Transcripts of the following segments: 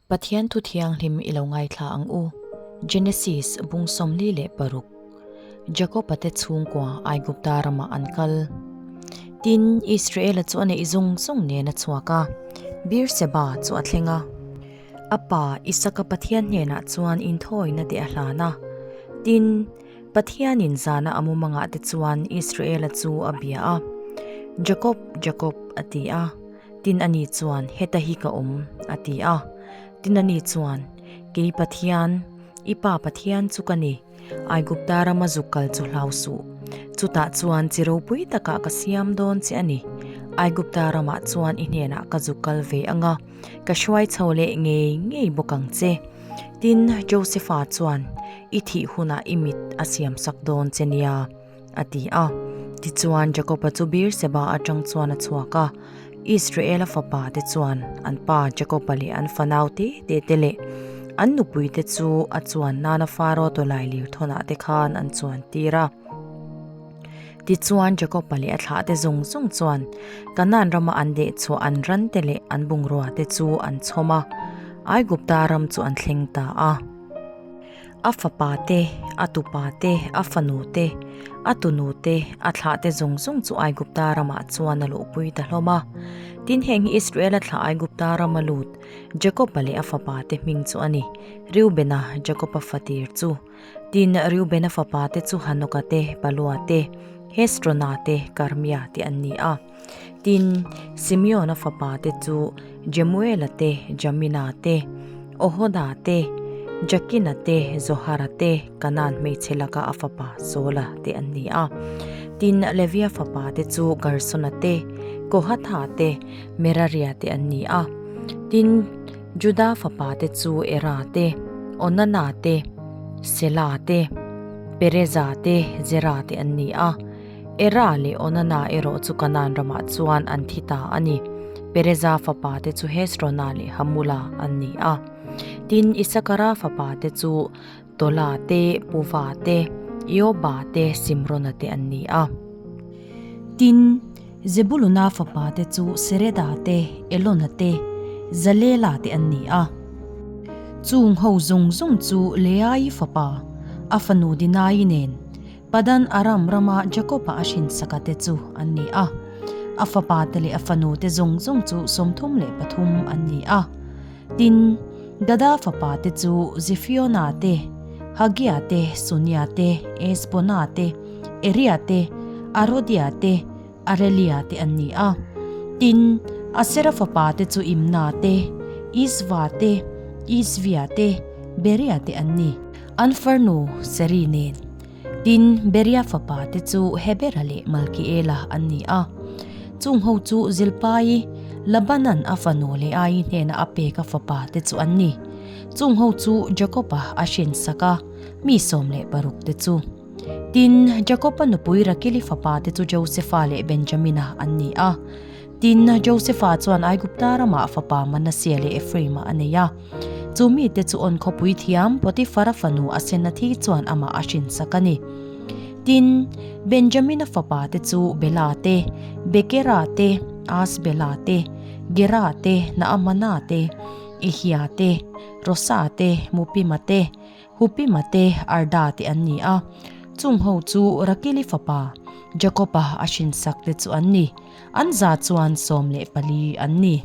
Pathian thu thianghlim i lo ngaithla ang u. Genesis bung 46 Jakob-a te chhungkua Aigupta ramah an kal. Tin, Israela chu a neih zung zung nen a chhuak a, Beer-seba chu a thleng a. A pa Isaka Pathian hnenah chuan inthawina te a hlan a. Tin, Pathianin zana a mumangah te chuan Israela chu a bia a, Jakob, Jakob, a ti a. Tin ani chuan, Heta hi ka awm, a ti a. Tin ani chuan, Kei Pathian, i pa Pathian chu ka ni, Aigupta rama zuk kal chu hlau suh. Chutah chuan chi ropui takah ka siam dawn che a ni. Aigupta ramah chuan i hnenah ka zuk kal ve ang a, ka hruai chho leh ngei ngei bawk ang che. Tin, Josefa chuan, I thih hunah i mit a siamsak dawn che nia, a ti a. Tichuan, Jakoba chu Beer-seba atang chuan a chhuak a. Israela fapa te chuan an pa Jakoba leh an fanau te te te leh an nupui te chu a chuan nana Faro tawlai lir thawnah te khan an chuan tir a. Tichuan, Jakoba leh a thlah te zawng zawng chuan Kanaan rama an deh chhuah an ran te leh an bungrua te chu an chhawm a, Aigupta ram chu an thleng ta a. A fapa te, a tupa te, a fanu te, a tunu te, a thlah te zawng zawng chu Aigupta ramah chuan a luhpui ta hlawm a. Tin, heng hi Israela thlah Aigupta rama lut Jakoba leh a fapa te hming chu a ni, Reubena, Jakoba fatir chu. Tin, Reubena fapa te chu Hanoka te, Palua te, Hezrona te, Karmia te an ni a. Tin, Simeona fapa te chu Jemuela te, Jamina te, Ohoda te, Jakina te, Zohara te, Kanaan hmeichhe laka a fapa Saula te an ni a. Tin, Levia fapa te chu Gersona te, Kohatha te, Meraria te an ni a. Tin, Juda fapa te chu Era te, Onana te, Sela te, Pereza te, Zera te an ni a. Era leh Onana erawh chu Kanaan ramah chuan an thi ta a ni. Pereza fapa te chu Hezrona leh Hamula an ni a. Tin, Isakara fapa te chu Tola te, Puva te, Ioba te, Simrona te an ni a. Tin, Zebuluna fapa te chu Sereda te, Elona te, Zalela te an ni a. Chung ho zawng zawng chu Leai fapa, a fanu Dinai nen, Padan Aram rama Jakoba a hrinsaka te chu an ni a. A fapa te leh a fanu te zawng zawng chu 33 an ni a. Tin, Gada fapa te chu Zifiona te, Hagia te, Sunia te, Esbona te, Eria te, Arodia te, Arelia te an ni a. Tin, Asera fapa te chu Imna te, Isva te, Isvia te, Beria te an ni. An farnu Seri nen. Tin, Beria fapa te chu Hebera leh Malkiela an ni a. Chung ho chu Zilpai, Labanan a fanu leh Ai hnena a pek a fapa te chu an ni. Chung ho chu Jakoba a hrinsak a, mi 16 te chu. Tin, Jakoba nupui Rakili fapa te chu Josefa leh Benjamina an ni a. Tin, Josefa chuan Aigupta ramah fapa Manasseh leh Ephraima a nei a. Chu mite chu awn khawpui thiam Potifara fanu Asenathi chuan amah a hrinsak a ni. Tin, Benjamina fapa te chu Bela te, Bekera te, Asbela te, Gera te, Naamana te, Ihia te, Rosa te, Mupima te, Hupima te, Arda te an ni a. Chung ho chu Rakili fapa Jakoba a hrinsak te chu an ni. An za chuan 14 an ni.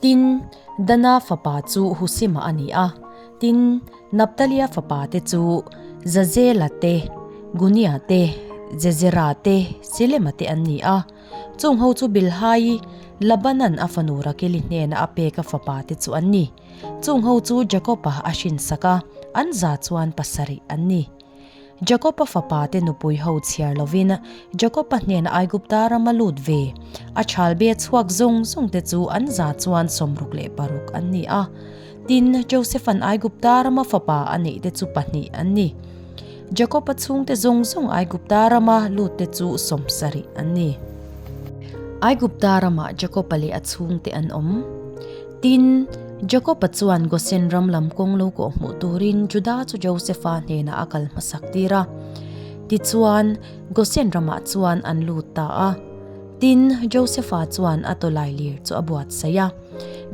Tin, Dana fapa chu Husima a ni a. Tin, Naptalia fapa te chu Zazela te, Gunia te, Jezera te, Silema te an ni a. Chung ho chu Bilhai, Labanan a fanu Rakeli hnena a pek a fapa te chu an ni. Chung ho chu Jakoba a hrinsak a, an za chuan pasarih an ni. Jakoba fapa te nupui ho chhiar lovin Jakoba hnena Aigupta rama lut ve a chhalbe chhuak zawng zawng te chu an za chuan 66 an ni a. Tin, Josefan Aigupta rama fapa a neih te chu pahnih an ni. Jakoba chhungte zawng zawng Aigupta rama lut te chu 70 an ni. Aigupta ramah Jakoba leh a chhungte an awm. Tin, Jakoba chuan Gosen ram lam kawng lo kawh hmuh turin Juda chu Josefa hnenah a kal hmasak tir a. Tichuan, Gosen ramah chuan an lut ta a. Tin, Josefa chuan a tawlailir chu a buatsaih a,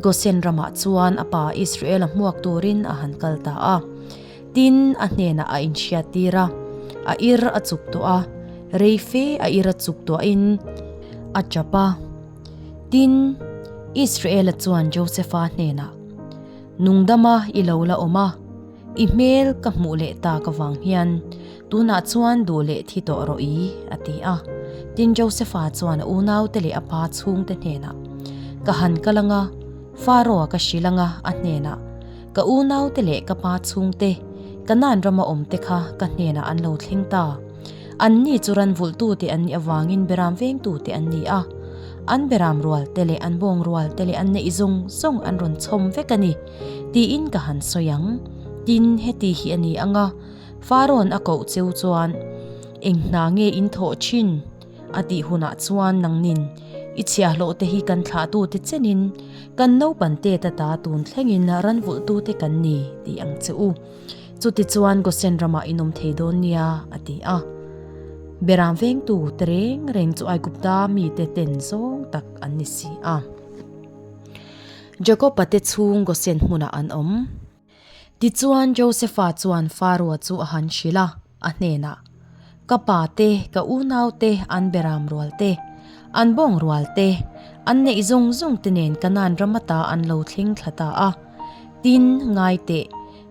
Gosen ramah chuan a pa Israela hmuak turin a han kal ta a. Tin, a hnenah a inhriattir a, a ir a chuk tawh a, rei fe a ir a chuk tuahin a tap a. Tin, Israela chuan Josefa hnenah, Nungdama i lo la awm a, i hmel ka hmuh leh tak avang hian tunah chuan duh leh thi tawh rawh i, a ti a. Tin, Josefa chuan a unaute leh a pa chhungte hnenah, Ka han kal anga, Faro-a ka hrilh anga, a hnenah, Ka unaute leh ka pa chhungte, Kanaan rama awmte kha ka hnenah an lo thleng ta. Anni chu ran vulhtute an nih avangin beram vengtute an ni a. An beram rualte leh an bawng rualte leh an neih zawng zawng an rawn chhawm vek a ni, tiin ka han sawi ang. Tin, heti hi a ni ang a, Farawn a koh cheu chuan, Eng hna nge in thawh thin? A tih hunah chuan nangnin i chhiahhlawhte hi kan thlahtute chenin kan naupan tet ata tun thlengin ran vulhtute kan ni tih ang che u. Chutichuan Gosen ramah in awm thei dawn nia, a ti a. Beram vengtu te reng reng chu Aigupta mite ten zawng tak an ni si a. Jakob-a te chhung Gosen hmunah an awm. Tichuan Josefa chuan Faroa chu a han hrilh a, a hnenah, Ka pa te, ka unau te, an beram rual te, an bawng rual te, an neih zawng zawng te nen Kanaan ram ata an lo thleng thla ta a. Tin, ngai teh,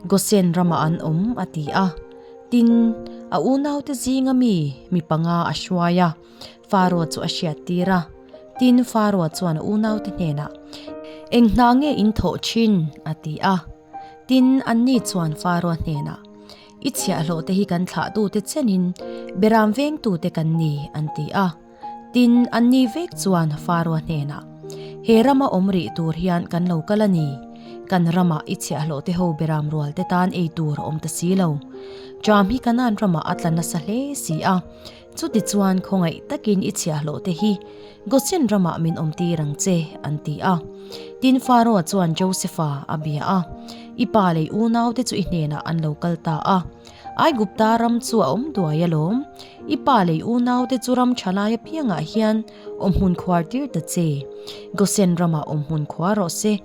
Gosen ramah an awm, a ti a. Tin, a unaute zinga mi, mi panga a hruai a. Faroa chu a hriat tir a. Tin, Faroa chuan a unaute hnenah, Eng hna nge in thawh thin? a ti a. Tin, anni chuan Faroa hnenah, I chhiahhlawhte hi kan thlahtute chenin beram vengtute kan ni, an ti a. Tin, anni vek chuan Faroa hnenah, He rama awm rih tur hian kan lo kal a ni. Kan ramah i chhiahhlawhte ho beram rualte tan ei tur a awm ta si lo. Ṭam hi Kanaan ramah a tla nasa hle si a. Chutichuan khawngaih takin i chhiahhlawhte hi Gosen ramah min awmtir ang che, an ti a. Tin, Faroa chuan Josefa a bia a, I pa lei unaute chu i hnenah an lo kal ta a. Aigupta ram chu a awm duai alawm. I pa lei unaute chu ram tha lai apiangah hian awmhmun khuar tir ta che. Gosen ramah awmhmun khuar rawh se.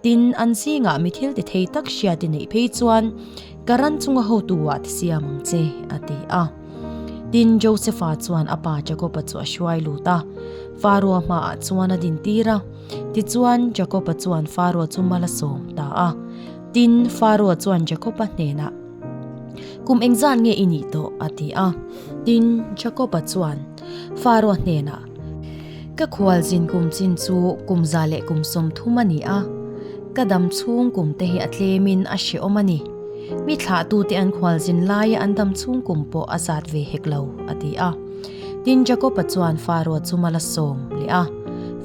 Tin, an zingah mi thil ti thei tak hriat i neih phei chuan ka ran chunga hotu-ah ti siam ang che, a ti a. Tin, Josefa chuan a pa Jakoba chu a hruai lut a, Faroa hmaah chuan a dintir a. Tichuan, Jakoba chuan Faroa chu mal a sawm ta a. Tin, Faroa chuan Jakoba hnenah, Kum engzat nge i nih tawh? a ti a. Tin, Jakoba chuan Faroa hnenah, Ka khualzin kum chin chu kum za leh kum 30 a ni a, ka dam chhung kum te hi a tlemin a hrehawm a ni. Mi thlahtute an khualzin laia an dam chhung kum pawh a zat ve hek lo, a ti a. Tin, Jakoba chuan Faroa chu mal a sawm leh a,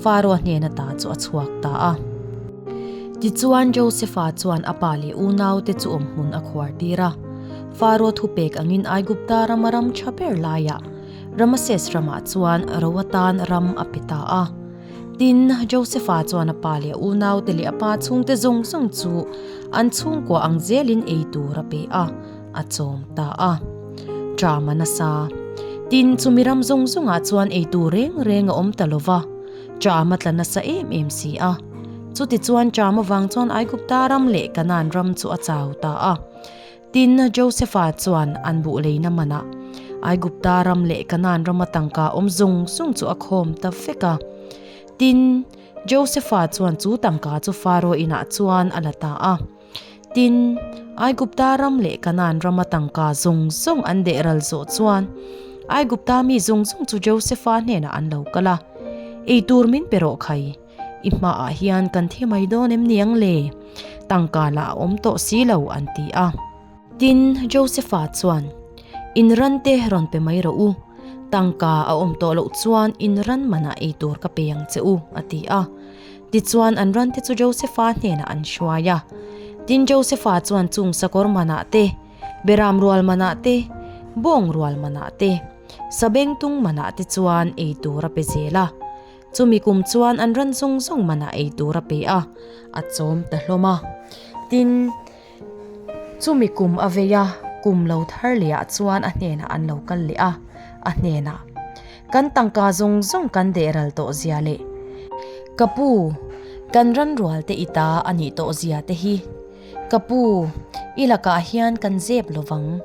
Faroa hnen ata chu a chhuak ta a. Tichuan, Josefa chuan a pa leh unaute chu awmhmun a khuar tir a. Faroa thupek angin Aigupta rama ram tha ber laiah Ramases ramah chuan ro atan ram a pe ta a. Tin, Josefa chuan a pa leh a unaute leh a pa chhungte zawng zawng chu an chhungkua ang zelin ei tur a pe a, a chawm ta a. Ṭam a nasa. Tin, chumi ram zawng zawngah chuan ei tur reng reng a awm ta lo va, ṭam a tla nasa em em si a. Chutichuan ṭam avang chuan Aigupta ram leh Kanaan ram chu a chau ta a. Tin, Josefa chuan an buh leina manah Aigupta ram leh Kanaan rama tangka awm zawng zawng chu a khawm ta vek a. Tin, Josefa chuan chu tangka chu Faro inah chuan a la ta a. Tin, Aigupta ram leh Kanaan rama tangka zawng zawng an deh ral zawh chuan Aigupta mi zawng zawng chu Josefa hnenah an lo kal a, Ei tur min pe rawh khai. I hmaah hian kan thi mai dawn em niang le? Tangka lah a awm tawh si lo, an ti a. Tin, Josefa chuan, In ran te rawn pe mai rawh u, tangka a awm tawh loh chuan in ran manah ei tur ka pe ang che u, a ti a. Tichuan an ran te chu Josefa hnenah an hruai a. Tin, Josefa chuan chung sakawr manah te, beram rual manah te, bawng rual manah te, sabengtung manah te chuan ei tur a pe zel a. Chumi kum chuan an ran zawng zawng manah ei tur a pe a, a chawm ta hlawm a. Tin, chumi kum a vei a, kum lo thar leh ah chuan a hnenah an lo kal leh a, a hnenah, Kan tangka zawng zawng kan deh ral tawh zia leh ka pu, kan ran rual te i ta a nih tawh zia te hi ka pu, i lakah hian kan zep lo vang.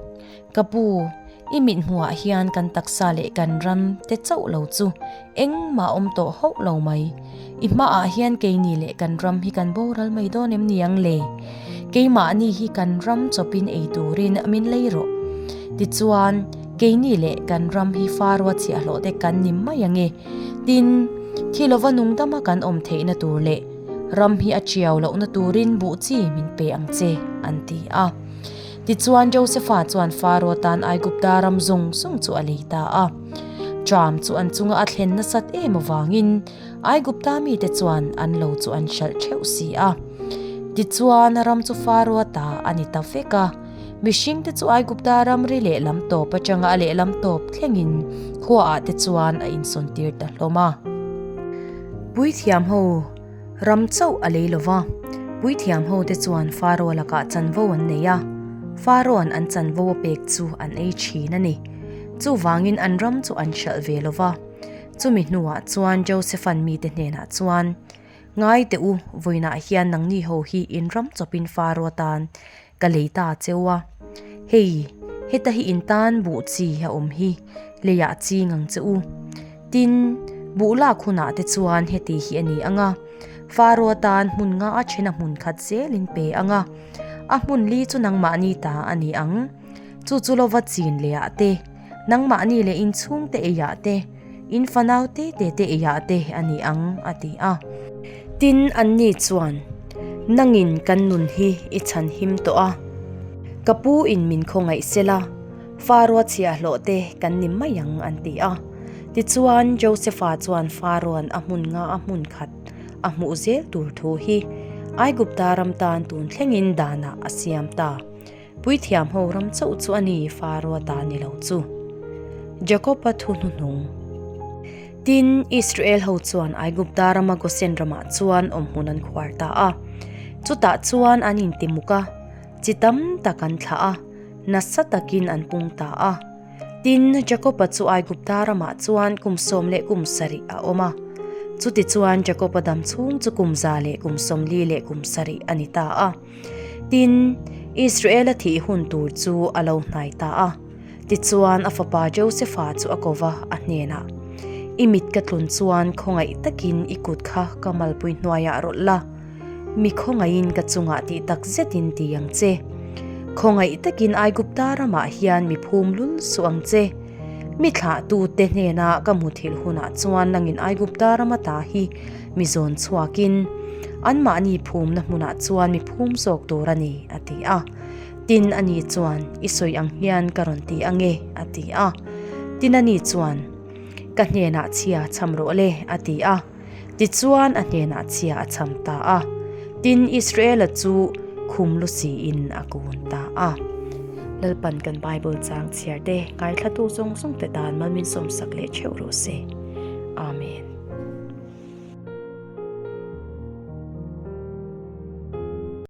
Ka pu, i mithmuhah hian kan taksa leh kan ram te chauh lo chu engmah awm tawh hauh lo mai. I hmaah hian keini leh kan ram hi kan boral mai dawn em ni ang le? Keimahni hi kan ram chawpin ei turin min lei rawh. Tichuan, keini leh kan ram hi Faroa chhiahhlawh te kan ni mai ang e. Tin, thi lova nungdama kan awm theihna tur leh ram hi a chiau lohna turin buh chi min pe ang che, an ti a. Tichuan Josefa chuan Faro tan Aigupta ram zawng zawng chu a lei ta a. Ṭam chu an chunga a thlen nasat em avangin Aigupta mite chuan an lo chu an hralh ṭheuh si a. Tichuan ram chu Faro ta a ni ta vek a. Mihringte chu Aigupta ramri lehlam tawp aṭanga a lehlam tawp thlengin khuaah te chuan a insawntir ta hlawm a. Puithiam ho. Ram chauh a lei lo va, puithiam hote chuan Faro lakah chanvo an nei a, Faro-a'n an chanvo a pek chu an ei thin a ni. Chuvangin an ram chu an hralh ve lo va. Chumi hnuah chuan Joseph-a'n mite hnenah chuan, Ngai teh u, vawiinah hian nangni ho hi in ram chawpin Faro atan ka lei ta cheu a. Hei, heta hi in tan buh chi a awm hi, leiah ching ang che u. Tin, buh lak hunah te chuan heti hi a ni ang a, Faro atan hmun nga a then a hmun khat zelin pe ang a, a hmun li chu nangmahni ta a ni ang. Chu chu lova chin lehah te, nangmahni leh in chhungte eiah te, in fanau te te te eiah te a ni ang, a ti a. Tin, anni chuan, Nangin kan nun hi i chhan him tawh a, ka pu in min khawngaih sela, Faro chhiahhlawh te kan ni mai ang an ti a. Tichuan, Josefa chuan Faroan a hmun nga a hmun khat a hmuh zel tur thu hi Aigupta ram tan tun thlengin danah a siam ta. Puithiam ho ram chauh chu a ni Faroa ta ni lo chu. Jakoba thu hnuhnung. Tin, Israel ho chuan Aigupta rama Gosen ramah chuan awmhmun an khuar ta a. Chutah chuan an intimuk a, chi tam tak an thlah a. Nasa takin an pung ta a. Tin, Jakoba chu Aigupta ramah chuan kum sawm leh kum sarih a awm a. Chutichuan Jakoba dam chhung chu kum za leh kum sawmli leh kum sarih a ni ta a. Tin, Israela thih hun tur chu a lo hnai ta a. Tichuan a fapa Josefa chu a ko va, a hnenah, I mit ka tlun chuan khawngaih takin i kut kha ka malpui hnuaiah rawlh la. Mi khawngaihin ka chungah tih tak zetin ti ang che. Khawngaih takin Aigupta ramah hian mi phum lul suh ang che. Mi thlahtute hnena ka muthilh hunah chuan nangin Aigupta rama ta hi mi zawn chhuakin anmahni phumna hmunah chuan mi phum zawk tur a ni, a ti a. Tin, ani chuan, I sawi ang hian ka rawn ti ang e, a ti a. Tin, ani chuan, Ka hnenah chhia cham rawh le, a ti a. Tichuan a hnenah chhia a cham ta a, tin Israela chu khum lu siin a kun ta a. Lalpan kan Bible chang chhiar te, ngaithlatu zawng zawng te tan mal min sawmsak leh theuh rawh se. Amen.